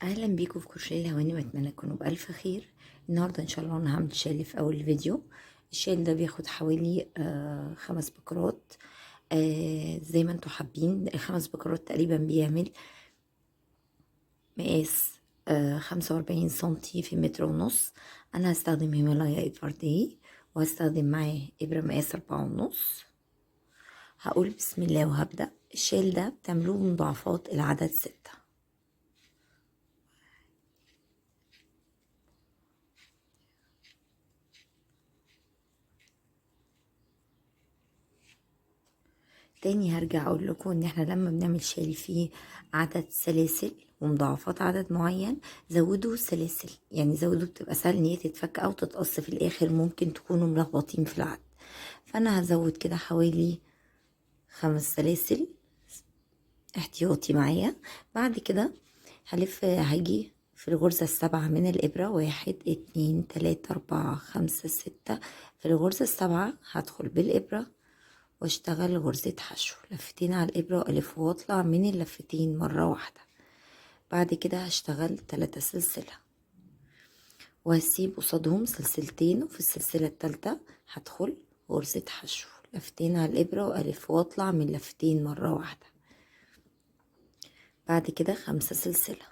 اهلا بيكم في كروشيه الهوانم، اتمنى تكونوا بالف خير. النهارده ان شاء الله انا هعمل شال في اول فيديو. الشال ده بياخد حوالي 5 بكرات، زي ما انتم حابين. 5 بكرات تقريبا بيعمل مقاس 45 سنتي في متر ونص. انا هستخدم هيمالايا ايفرداي وهستخدم معاه ابره مقاس 4.5. هقول بسم الله وهبدأ. الشال ده بتعملوه بمضاعفات العدد 6. تاني هرجع اقول لكم ان احنا لما بنعمل شال فيه عدد سلاسل ومضاعفات عدد معين، زودوا السلاسل، يعني زودوا، بتبقى سهل ان هي تتفك او تتقص في الاخر، ممكن تكونوا ملخبطين في العدد. فانا هزود كده حوالي 5 سلاسل احتياطي معايا. بعد كده هلف، هاجي في الغرزة 7 من الإبرة، 1 2 3 4 5 6. في الغرزة 7 هدخل بالإبرة واشتغل غرزة حشو، لفتين على الإبرة وألف واطلع من اللفتين مرة واحدة. بعد كده هشتغل 3 سلسلة وهسيب قصادهم سلسلتين، وفي السلسلة التالتة هدخل غرزة حشو، لفتين على الإبرة وألف واطلع من لفتين مرة واحدة. بعد كده 5 سلسلة،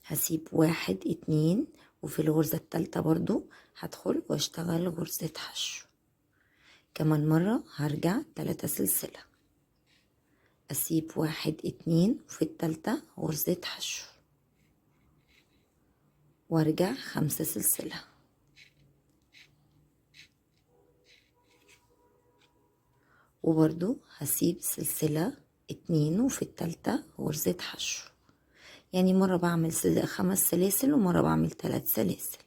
هسيب 1 2، وفي الغرزة التالتة برضو هدخل واشتغل غرزة حشو. كمان مرة هرجع 3 سلسلة، أسيب 1 2، وفي التالتة غرزة حشو، وارجع 5 سلسلة. وبرضو هسيب سلسلة 2، وفي التالتة غرزة حشو. يعني مرة بعمل 5 سلاسل ومرة بعمل 3 سلاسل،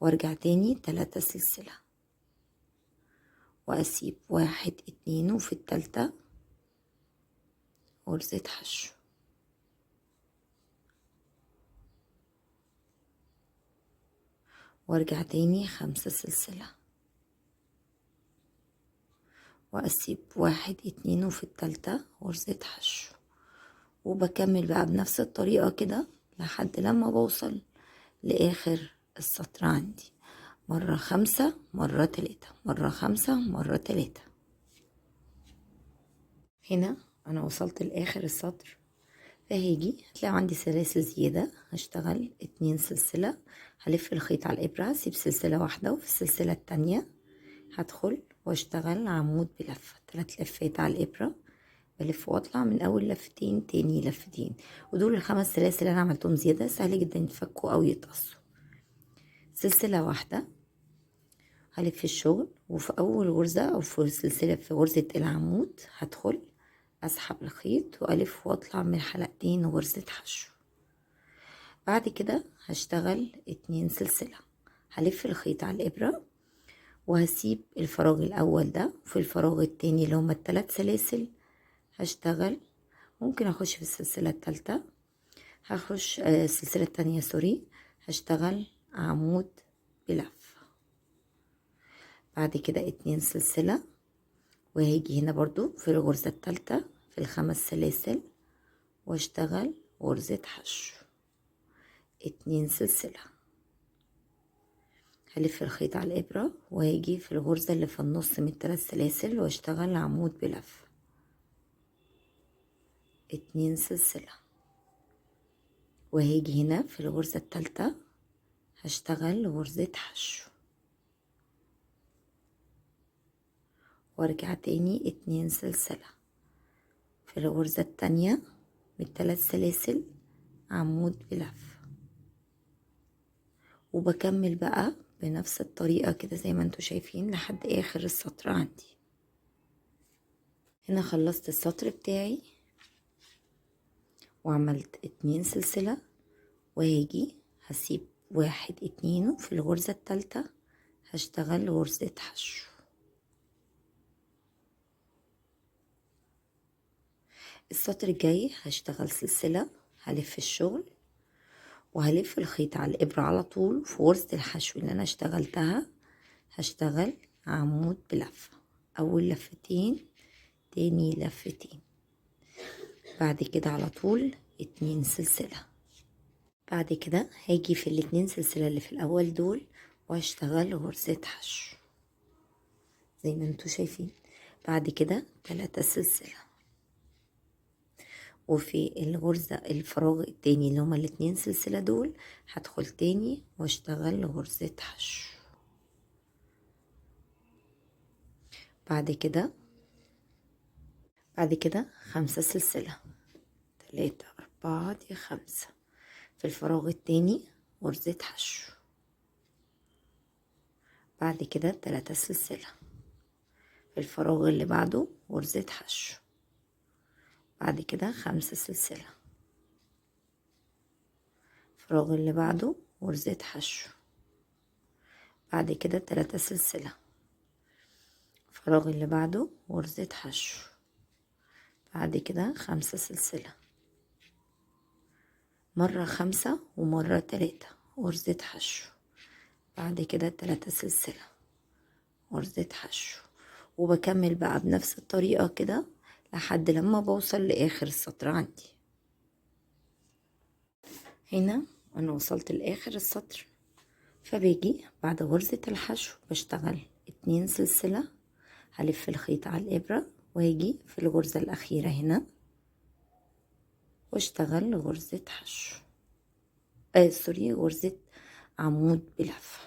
وارجع تاني 3 سلسلة واسيب 1 2، وفي التالتة غرزة حشو. وارجع تاني 5 سلسلة واسيب 1 2، وفي التالتة غرزة حشو. وبكمل بقى بنفس الطريقة كده لحد لما بوصل لآخر السطر عندي. مرة 5، مرة 3، مرة 5، مرة 3. هنا أنا وصلت لآخر السطر، فهاجي هتلاقوا عندي سلاسل زيادة، هشتغل 2 سلسلة، هلف الخيط على الإبرة، هسيب سلسلة واحدة، وفي السلسلة التانية هدخل واشتغل عمود بلفة، 3 لفات على الإبرة، بلف واطلع من أول لفتين تاني لفتين. ودول ال5 سلاسل اللي أنا عملتهم زيادة، سهل جدا يتفكوا أو يتقصوا. سلسلة واحدة هلف الشغل، وفي أول غرزة أو في سلسلة في غرزة العمود هدخل أسحب الخيط وألف وأطلع من حلقتين غرزة حشو. بعد كده هشتغل 2 سلسلة، هلف الخيط على الإبرة وهسيب الفراغ الأول ده، وفي الفراغ التاني اللي هما التلات سلاسل هشتغل، ممكن أخش في السلسلة التالتة، هخش، السلسلة التانية سوري، هشتغل عمود بلفة. بعد كده 2 سلسلة، وهاجي هنا برضو في الغرزة التالتة في ال5 سلاسل واشتغل غرزة حشو، 2 سلسلة، هلف الخيط على الإبرة وهاجي في الغرزة اللي في النص من التلات سلاسل واشتغل عمود بلفة، 2 سلسلة، وهاجي هنا في الغرزة التالتة هشتغل غرزة حشو، وارجع تاني 2 سلسلة في الغرزة التانية من التلات سلاسل عمود بلفة. وبكمل بقى بنفس الطريقة كده زي ما انتوا شايفين لحد اخر السطر عندي. هنا خلصت السطر بتاعي وعملت 2 سلسلة، وهاجي هسيب 1 2، وفي الغرزة التالتة هشتغل غرزة حشو. السطر الجاي هشتغل سلسلة، هلف الشغل وهلف الخيط على الإبرة على طول، في غرزة الحشو اللي أنا اشتغلتها هشتغل عمود بلفة، أول لفتين تاني لفتين. بعد كده على طول 2 سلسلة. بعد كده هاجي في ال2 سلسلة اللي في الاول دول وهشتغل غرزة حشو زي ما انتوا شايفين. بعد كده 3 سلسلة، وفي الغرزة الفراغ التاني اللي هما ال2 سلسلة دول هدخل تاني واشتغل غرزة حشو. بعد كده 5 سلسلة، 3 4 دي 5، في الفراغ التاني غرزة حشو. بعد كده 3 سلسلة، في الفراغ اللي بعده غرزة حشو. بعد كده 5 سلسلة، الفراغ اللي بعده غرزة حشو. بعد كده 3 سلسلة، الفراغ اللي بعده غرزة حشو. بعد كده 5 سلسلة، مرة 5 ومرة 3 غرزة حشو. بعد كده 3 سلسلة غرزة حشو. وبكمل بقى بنفس الطريقة كده لحد لما بوصل لآخر السطر عندي. هنا أنا وصلت لآخر السطر، فباجي بعد غرزة الحشو بشتغل 2 سلسلة، هلف الخيط على الإبرة وهاجي في الغرزة الأخيرة هنا واشتغل غرزة حشو، سوري، غرزة عمود بلفة.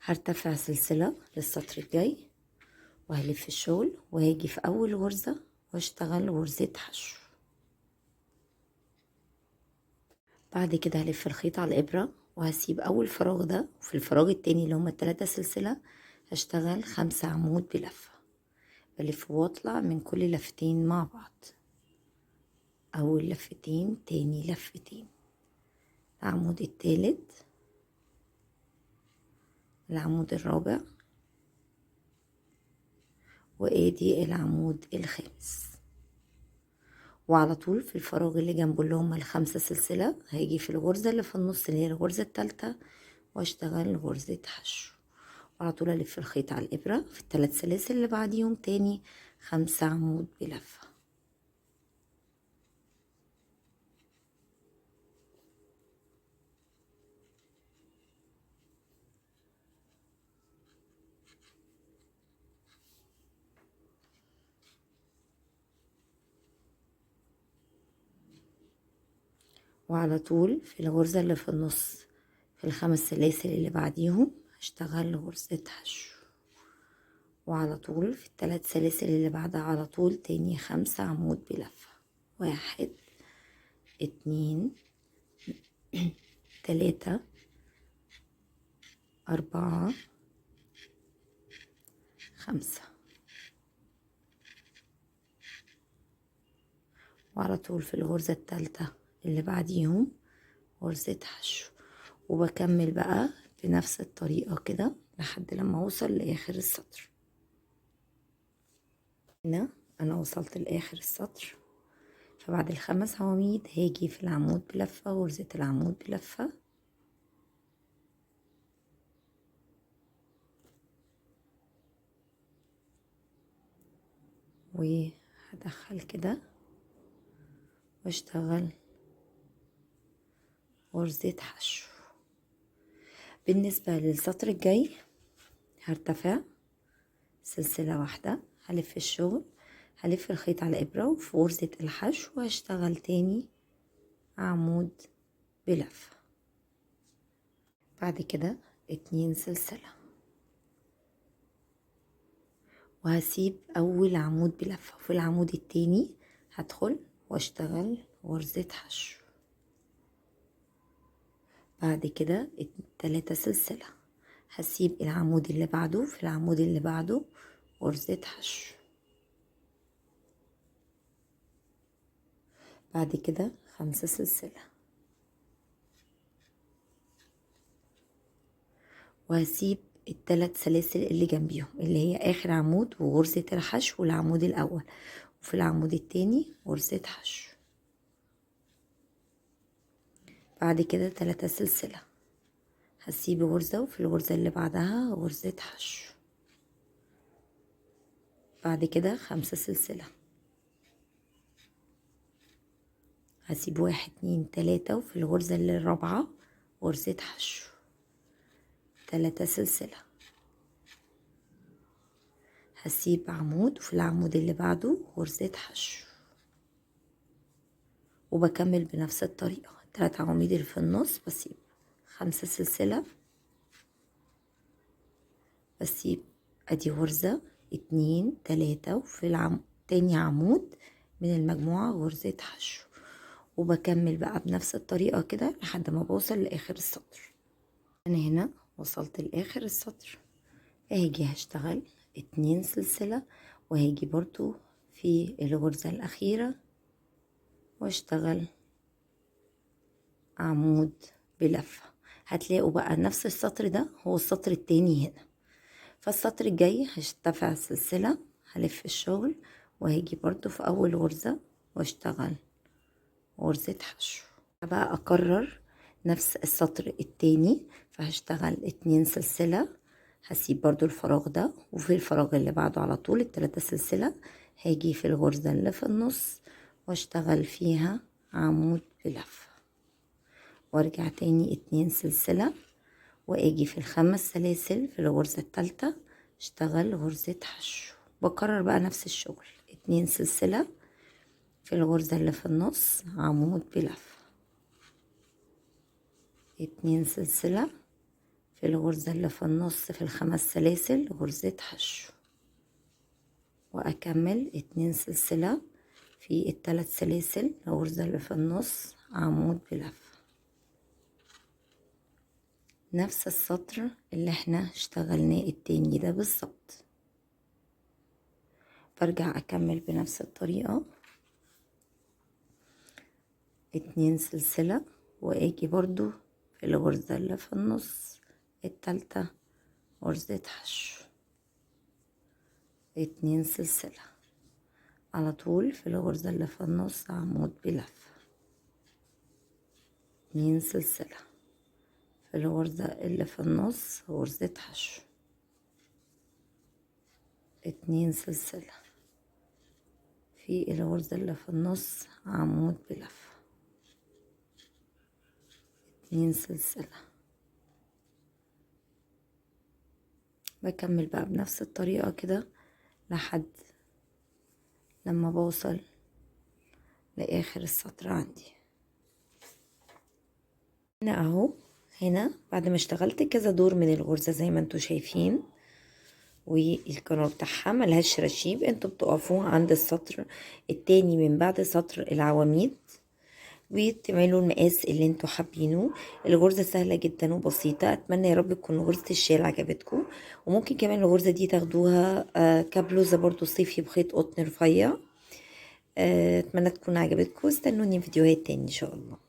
هرتفع سلسلة للسطر الجاي وهلف الشغل وهاجي في أول غرزة واشتغل غرزة حشو. بعد كده هلف الخيط على الإبرة وهسيب أول فراغ ده، وفي الفراغ التاني اللي هما ال3 سلسلة هشتغل 5 عمود بلفة. بلف واطلع من كل لفتين مع بعض، أول لفتين، تاني لفتين، العمود التالت، العمود الرابع، وادي العمود الخامس. وعلى طول في الفراغ اللي جنبه اللي هما ال5 سلسلة هاجي في الغرزة اللي في النص اللي هي الغرزة التالتة واشتغل غرزة حشو. وعلى طول الف الخيط على الإبرة في ال3 سلاسل اللي بعديهم تاني 5 عمود بلفة. وعلى طول في الغرزة اللي في النص في ال5 سلاسل اللي بعديهم هشتغل غرزة حشو. وعلى طول في ال3 سلاسل اللي بعدها على طول تاني 5 عمود بلفة، 1 2 3 4 5. وعلى طول في الغرزة التالتة اللي بعديهم غرزة حشو. وبكمل بقى بنفس الطريقة كده لحد لما اوصل لاخر السطر. هنا انا وصلت لاخر السطر، فبعد ال5 عواميد هاجي في العمود بلفة، غرزة العمود بلفة، وهدخل كده واشتغل غرزة حشو. بالنسبة للسطر الجاي هرتفع سلسلة واحدة، هلف الشغل، هلف الخيط على إبرة وفي غرزة الحشو وهشتغل تاني عمود بلفة. بعد كده 2 سلسلة، وهسيب أول عمود بلفة، وفي العمود التاني هدخل واشتغل غرزة حشو. بعد كده 3 سلسلة، هسيب العمود اللي بعده في العمود اللي بعده غرزة حشو. بعد كده 5 سلسلة، وهسيب ال3 سلاسل اللي جنبيهم اللي هي آخر عمود وغرزة الحشو والعمود الأول، وفي العمود التاني غرزة حشو. بعد كده 3 سلسلة، هسيب غرزة وفي الغرزة اللي بعدها غرزة حشو، بعد كده 5 سلسلة، هسيب 1 2 3 وفي الغرزة اللي الرابعة غرزة حشو، 3 سلسلة، هسيب عمود وفي العمود اللي بعده غرزة حشو، وبكمل بنفس الطريقة. 3 عواميد اللي في النص بسيب 5 سلسلة، بسيب ادي غرزة 2 3 وفي تاني عمود من المجموعة غرزة حشو، وبكمل بقى بنفس الطريقة كده لحد ما بوصل لآخر السطر. أنا هنا وصلت لآخر السطر، هاجي هشتغل 2 سلسلة، وهاجي برضو في الغرزة الأخيرة واشتغل عمود بلفة. هتلاقوا بقى نفس السطر ده هو السطر التاني هنا. فالسطر الجاي هشتفع سلسلة، هلف الشغل وهاجي برضو في أول غرزة واشتغل غرزة حشو. بقى أكرر نفس السطر التاني، فهشتغل 2 سلسلة، هسيب برضو الفراغ ده، وفي الفراغ اللي بعده على طول التلاتة سلسلة هاجي في الغرزة اللي في النص واشتغل فيها عمود بلفة، وارجع تاني 2 سلسلة، واجي في ال5 سلاسل في الغرزة التالتة اشتغل غرزة حشو. بكرر بقى نفس الشغل، 2 سلسلة في الغرزة اللي في النص عمود بلفة، 2 سلسلة في الغرزة اللي في النص في ال5 سلاسل غرزة حشو، وأكمل 2 سلسلة في ال3 سلاسل الغرزة اللي في النص عمود بلفة. نفس السطر اللي احنا اشتغلناه التاني ده بالظبط. برجع أكمل بنفس الطريقة، 2 سلسلة، وآجي برضو في الغرزة اللي في النص التالتة غرزة حشو، 2 سلسلة على طول في الغرزة اللي في النص عمود بلفة، 2 سلسلة في الغرزة اللي في النص غرزة حشو، 2 سلسلة في الغرزة اللي في النص عمود بلفة، 2 سلسلة. بكمل بقى بنفس الطريقة كده لحد لما بوصل لآخر السطر عندي. هنا اهو، هنا بعد ما اشتغلت كذا دور من الغرزة زي ما انتوا شايفين، والكنار بتاعها ملهاش رشيب، انتوا بتقفوا عند السطر التاني من بعد سطر العواميد وتعملوا المقاس اللي انتوا حابينه. الغرزة سهلة جدا وبسيطة. اتمنى يا رب تكون غرزة الشال عجبتكم، وممكن كمان الغرزة دي تاخدوها كبلوزة برضو صيفي بخيط قطن رفيع. اتمنى تكون عجبتكم، استنوني فيديوهات تاني ان شاء الله.